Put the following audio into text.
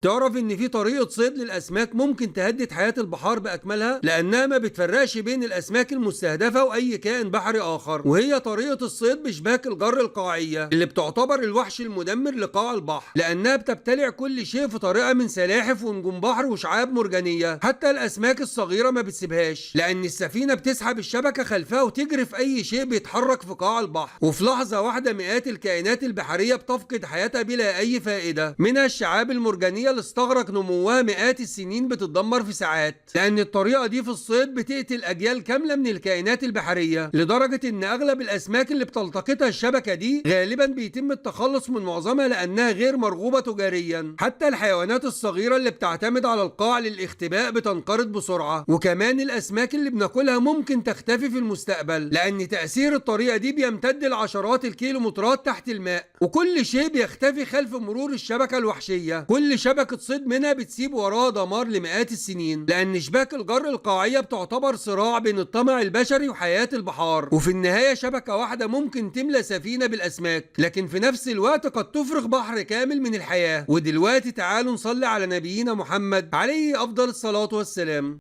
تعرف ان في طريقة صيد للاسماك ممكن تهدد حياة البحار باكملها، لانها ما بتفرقش بين الاسماك المستهدفة واي كائن بحري اخر، وهي طريقة الصيد بشباك الجر القاعية اللي بتعتبر الوحش المدمر لقاع البحر، لانها بتبتلع كل شيء في طريقة من سلاحف ونجوم بحر وشعاب مرجانية. حتى الاسماك الصغيرة ما بتسيبهاش، لان السفينة بتسحب الشبكة خلفها وتجرف اي شيء بيتحرك في قاع البحر، وفي لحظة واحدة مئات الكائنات البحرية بتفقد حياتها بلا اي فائدة، منها الشعاب المرجانية اللي استغرق نموها مئات السنين بتتدمر في ساعات، لأن الطريقة دي في الصيد بتقتل أجيال كاملة من الكائنات البحرية، لدرجة إن أغلب الأسماك اللي بتلتقطها الشبكة دي غالبا بيتم التخلص من معظمها لأنها غير مرغوبة تجاريا. حتى الحيوانات الصغيرة اللي بتعتمد على القاع للاختباء بتنقرض بسرعة، وكمان الأسماك اللي بناكلها ممكن تختفي في المستقبل، لأن تأثير الطريقة دي بيمتد لعشرات الكيلومترات تحت الماء، وكل شيء بيختفي خلف مرور الشبكة الوحشية. كل شبكة صيد منها بتسيب وراها دمار لمئات السنين، لأن شباك الجر القاعية بتعتبر صراع بين الطمع البشري وحياة البحار، وفي النهاية شبكة واحدة ممكن تملى سفينة بالأسماك، لكن في نفس الوقت قد تفرغ بحر كامل من الحياة. ودلوقتي تعالوا نصلي على نبينا محمد عليه أفضل الصلاة والسلام.